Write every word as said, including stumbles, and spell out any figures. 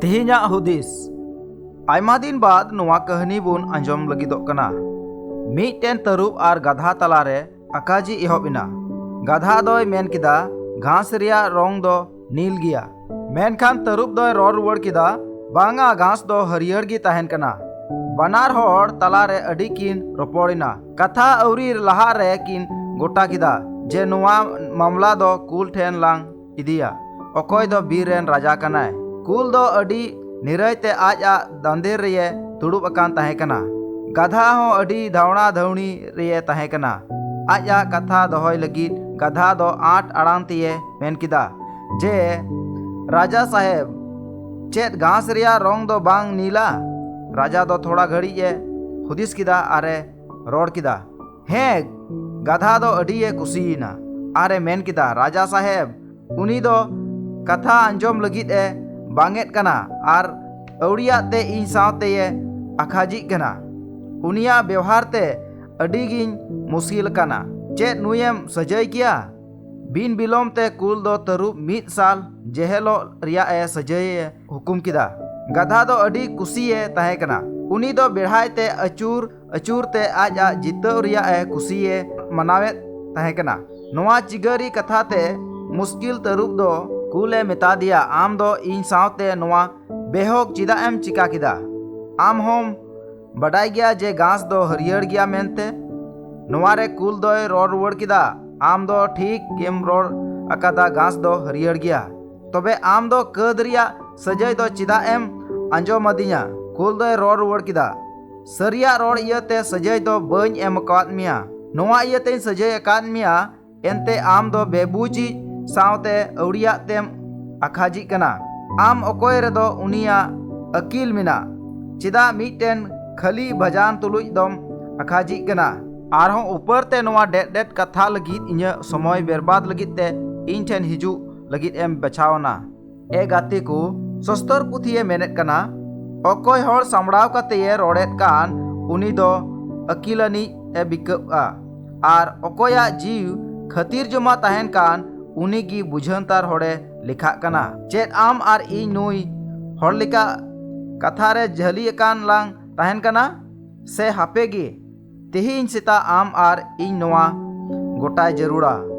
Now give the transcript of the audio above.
ᱛᱮᱦᱮᱧᱟᱜ ᱦᱩᱫᱤᱥ᱾ ᱟᱭᱢᱟ ᱫᱤᱱ ᱵᱟᱫ ᱱᱚᱣᱟ ᱠᱟᱹᱦᱱᱤ ᱵᱚᱱ ᱟᱸᱡᱚᱢ ᱞᱟᱹᱜᱤᱫᱚᱜ ᱠᱟᱱᱟ᱾ ᱢᱤᱫᱴᱮᱱ ᱛᱟᱹᱨᱩᱵ ᱟᱨ ᱜᱟᱫᱷᱟ ᱛᱟᱞᱟᱨᱮ ᱟᱠᱟᱡᱤ ᱮᱦᱚᱵ ᱮᱱᱟ᱾ ᱜᱟᱫᱷᱟ ᱫᱚᱭ ᱢᱮᱱ ᱠᱮᱫᱟ, "ᱜᱷᱟᱥ ᱨᱮᱭᱟᱜ ᱨᱚᱝ ᱫᱚ ᱱᱤᱞ ᱜᱮᱭᱟ᱾" ᱢᱮᱱᱠᱷᱟᱱ ᱛᱟᱹᱨᱩᱵ ᱫᱚᱭ ᱨᱚᱲ ᱨᱩᱣᱟᱹᱲ ᱠᱮᱫᱟ, "ᱵᱟᱝᱟ, ᱜᱷᱟᱥ ᱫᱚ ᱦᱟᱹᱨᱭᱟᱹᱲ ᱜᱮ ᱛᱟᱦᱮᱱ ᱠᱟᱱᱟ᱾" ᱵᱟᱱᱟᱨ ᱦᱚᱲ ᱛᱟᱞᱟᱨᱮ ᱟᱹᱰᱤ ᱠᱤᱱ ᱨᱚᱯᱚᱲ ᱮᱱᱟ᱾ ᱠᱟᱛᱷᱟ ᱟᱹᱣᱨᱤ ᱞᱟᱦᱟᱜ ᱨᱮ ᱠᱤᱱ ᱜᱚᱴᱟ ᱠᱮᱫᱟ ᱡᱮ ᱱᱚᱣᱟ ᱢᱟᱢᱞᱟ ᱫᱚ ᱠᱩᱞ ᱴᱷᱮᱱ ᱞᱟᱝ ᱤᱫᱤᱭᱟ, ᱚᱠᱚᱭ ᱫᱚ ᱵᱤᱨ ᱨᱮᱱ ᱨᱟᱡᱟ ᱠᱟᱱᱟᱭ᱾ ᱠᱩᱞ ᱫᱚ ᱟᱹᱰᱤ ᱱᱤᱨᱟᱹᱭ ᱛᱮ ᱟᱡ ᱟᱜ ᱫᱟᱸᱫᱮᱨ ᱨᱮᱭᱮ ᱫᱩᱲᱩᱵ ᱟᱠᱟᱱ ᱛᱟᱦᱮᱸ ᱠᱟᱱᱟ᱾ ᱜᱟᱫᱷᱟ ᱦᱚᱸ ᱟᱹᱰᱤ ᱫᱷᱟᱣᱲᱟ ᱫᱷᱟᱹᱣᱲᱤ ᱨᱮᱭᱮ ᱛᱟᱦᱮᱸ ᱠᱟᱱᱟ᱾ ᱟᱡ ᱟᱜ ᱠᱟᱛᱷᱟ ᱫᱚᱦᱚᱭ ᱞᱟᱹᱜᱤᱫ ᱜᱟᱫᱷᱟ ᱫᱚ ᱟᱸᱴ ᱟᱲᱟᱝ ᱛᱮᱭᱮ ᱢᱮᱱ ᱠᱮᱫᱟ ᱡᱮ, "ᱨᱟᱡᱟ ᱥᱟᱦᱮᱵ, ᱪᱮᱫ ᱜᱷᱟᱥ ᱨᱮᱭᱟᱜ ᱨᱚᱝ ᱫᱚ ᱵᱟᱝ ᱱᱤᱞᱟ?" ᱨᱟᱡᱟ ᱫᱚ ᱛᱷᱚᱲᱟ ᱜᱷᱟᱹᱲᱤᱡ ᱮ ᱦᱩᱫᱤᱥ ᱠᱮᱫᱟ ᱟᱨᱮ ᱨᱚᱲ ᱠᱮᱫᱟ, "ᱦᱮᱸ!" ᱜᱟᱫᱷᱟ ᱫᱚ ᱟᱹᱰᱤᱭᱮ ᱠᱩᱥᱤᱭᱮᱱᱟ ᱟᱨᱮ ᱢᱮᱱ ᱠᱮᱫᱟ, "ᱨᱟᱡᱟ ᱥᱟᱦᱮᱵ, ᱩᱱᱤ ᱫᱚ ᱠᱟᱛᱷᱟ ᱟᱸᱡᱚᱢ ᱞᱟᱹᱜᱤᱫ ᱮ ᱵᱟᱝᱮᱫ ᱠᱟᱱᱟ ᱟᱨ ᱟᱹᱣᱲᱤᱭᱟᱜ ᱛᱮ ᱤᱧ ᱥᱟᱶᱛᱮᱭᱮ ᱟᱠᱷᱟᱡᱤᱜ ᱠᱟᱱᱟ᱾ ᱩᱱᱤᱭᱟᱜ ᱵᱮᱣᱦᱟᱨ ᱛᱮ ᱟᱹᱰᱤ ᱜᱤᱧ ᱢᱩᱥᱠᱤᱞ ᱟᱠᱟᱱᱟ᱾ ᱪᱮᱫ ᱱᱩᱭᱮᱢ ᱥᱟᱹᱡᱟᱹᱭ ᱠᱮᱭᱟ?" ᱵᱤᱱ ᱵᱤᱞᱚᱢ ᱛᱮ ᱠᱩᱞ ᱫᱚ ᱛᱟᱹᱨᱩᱵ ᱢᱤᱫ ᱥᱟᱞ ᱡᱮᱦᱮᱞᱚᱜ ᱨᱮᱭᱟᱜ ᱮ ᱥᱟᱹᱡᱟᱹᱭᱮ ᱦᱩᱠᱩᱢ ᱠᱮᱫᱟ᱾ ᱜᱟᱫᱷᱟ ᱫᱚ ᱟᱹᱰᱤ ᱠᱩᱥᱤᱭᱮ ᱛᱟᱦᱮᱸ ᱠᱟᱱᱟ᱾ ᱩᱱᱤ ᱫᱚ ᱵᱮᱲᱦᱟᱭ ᱛᱮ ᱟᱹᱪᱩᱨ ᱟᱹᱪᱩᱨ ᱛᱮ ᱟᱡ ᱟᱜ ᱡᱤᱛᱟᱹᱣ ᱨᱮᱭᱟᱜ ᱮ ᱠᱩᱥᱤᱭᱮ ᱢᱟᱱᱟᱣᱮᱫ ᱛᱟᱦᱮᱸ ᱠᱟᱱᱟ᱾ ᱱᱚᱣᱟ ᱪᱤᱜᱟᱹᱨᱤ ᱠᱟᱛᱷᱟ ᱛᱮ ᱢᱩᱥᱠᱤᱞ ᱛᱟᱹᱨᱩᱵ ᱫᱚ ᱠᱩᱞ ᱮ ᱢᱮᱛᱟ ᱫᱮᱭᱟ, "ᱟᱢ ᱫᱚ ᱤᱧ ᱥᱟᱶᱛᱮ ᱱᱚᱣᱟ ᱵᱮᱦᱚᱠ ᱪᱮᱫᱟᱜ ᱮᱢ ᱪᱤᱠᱟ ᱠᱮᱫᱟ? ᱟᱢ ᱦᱚᱸᱢ ᱵᱟᱰᱟᱭ ᱜᱮᱭᱟ ᱡᱮ ᱜᱷᱟᱥ ᱫᱚ ᱦᱟᱹᱨᱭᱟᱹᱲ ᱜᱮᱭᱟ ᱢᱮᱱᱛᱮ?" ᱱᱚᱣᱟ ᱨᱮ ᱠᱩᱞ ᱫᱚᱭ ᱨᱚᱲ ᱨᱩᱣᱟᱹᱲ ᱠᱮᱫᱟ, "ᱟᱢ ᱫᱚ ᱴᱷᱤᱠ ᱜᱮᱢ ᱨᱚᱲ ᱟᱠᱟᱫᱟ, ᱜᱷᱟᱥ ᱫᱚ ᱦᱟᱹᱨᱭᱟᱹᱲ ᱜᱮᱭᱟ᱾ ᱛᱚᱵᱮ ᱟᱢ ᱫᱚ ᱠᱟᱹᱫ ᱨᱮᱭᱟᱜ ᱥᱟᱹᱡᱟᱹᱭ ᱫᱚ ᱪᱮᱫᱟᱜ ᱮᱢ ᱟᱸᱡᱚᱢ ᱟᱹᱫᱤᱧᱟ?" ᱠᱩᱞ ᱫᱚᱭ ᱨᱚᱲ ᱨᱩᱣᱟᱹᱲ ᱠᱮᱫᱟ, "ᱥᱟᱹᱨᱤᱭᱟᱜ ᱨᱚᱲ ᱤᱭᱟᱹᱛᱮ ᱥᱟᱹᱡᱟᱹᱭ ᱫᱚ ᱵᱟᱹᱧ ᱮᱢ ᱟᱠᱟᱫ ᱢᱮᱭᱟ, ᱱᱚᱣᱟ ᱤᱭᱟᱹᱛᱮᱧ ᱥᱟᱹᱡᱟᱹᱭ ᱟᱠᱟᱫ ᱢᱮᱭᱟ, ᱮᱱᱛᱮ ᱟᱢ ᱫᱚ ᱵᱮᱵᱩᱡᱤᱡ ᱥᱟᱶᱛᱮ ᱟᱹᱣᱲᱤᱭᱟᱜ ᱛᱮᱢ ᱟᱠᱷᱟᱡᱤᱜ ᱠᱟᱱᱟ᱾ ᱟᱢ ᱚᱠᱚᱭ ᱨᱮᱫᱚ ᱩᱱᱤᱭᱟᱜ ᱟᱹᱠᱤᱞ ᱢᱮᱱᱟᱜ? ᱪᱮᱫᱟᱜ ᱢᱤᱫᱴᱮᱱ ᱠᱷᱟᱹᱞᱤ ᱵᱷᱟᱡᱟᱱ ᱛᱩᱞᱩᱡ ᱫᱚᱢ ᱟᱠᱷᱟᱡᱤᱜ ᱠᱟᱱᱟ?" ᱟᱨᱦᱚᱸ ᱩᱯᱟᱹᱨ ᱛᱮ ᱱᱚᱣᱟ ᱰᱮᱫ ᱰᱮᱫ ᱠᱟᱛᱷᱟ ᱞᱟᱹᱜᱤᱫ ᱤᱧᱟᱹᱜ ᱥᱚᱢᱚᱭ ᱵᱮᱨᱵᱟᱫ ᱞᱟᱹᱜᱤᱫ ᱛᱮ ᱤᱧ ᱴᱷᱮᱱ ᱦᱤᱡᱩᱜ ᱞᱟᱹᱜᱤᱫ ᱮᱢ ᱵᱟᱪᱷᱟᱣ ᱮᱱᱟ᱾ ᱮ ᱜᱟᱛᱮ ᱠᱚ, ᱥᱚᱥᱛᱚᱨ ᱯᱩᱛᱷᱤᱭᱮ ᱢᱮᱱᱮᱫ ᱠᱟᱱᱟ, ᱚᱠᱚᱭ ᱦᱚᱲ ᱥᱟᱢᱵᱲᱟᱣ ᱠᱟᱛᱮᱭᱮ ᱨᱚᱲᱮᱫ ᱠᱟᱱ, ᱩᱱᱤ ᱫᱚ ᱟᱹᱠᱤᱞᱟᱱᱤᱡ ᱮ ᱵᱤᱠᱟᱹᱜᱼᱟ, ᱟᱨ ᱚᱠᱚᱭᱟᱜ ᱡᱤᱣ ᱠᱷᱟᱹᱛᱤᱨ ᱡᱚᱢᱟ ᱛᱟᱦᱮᱱ ᱠᱟᱱ, ᱩᱱᱤ ᱜᱮ ᱵᱩᱡᱷᱟᱹᱱᱛᱟᱨ ᱦᱚᱲᱮ ᱞᱮᱠᱷᱟᱜ ᱠᱟᱱᱟ᱾ ᱪᱮᱫ ᱟᱢ ᱟᱨ ᱤᱧ ᱱᱩᱭ ᱦᱚᱲ ᱞᱮᱠᱟ ᱠᱟᱛᱷᱟ ᱨᱮ ᱡᱷᱟᱹᱞᱤ ᱟᱠᱟᱱ ᱞᱟᱝ ᱛᱟᱦᱮᱱ ᱠᱟᱱᱟ? ᱥᱮ ᱦᱟᱯᱮ ᱜᱮ, ᱛᱮᱦᱮᱧ ᱥᱮᱛᱟᱜ ᱟᱢ ᱟᱨ ᱤᱧ ᱱᱚᱣᱟ ᱜᱚᱴᱟᱭ ᱡᱟᱹᱨᱩᱲᱟ?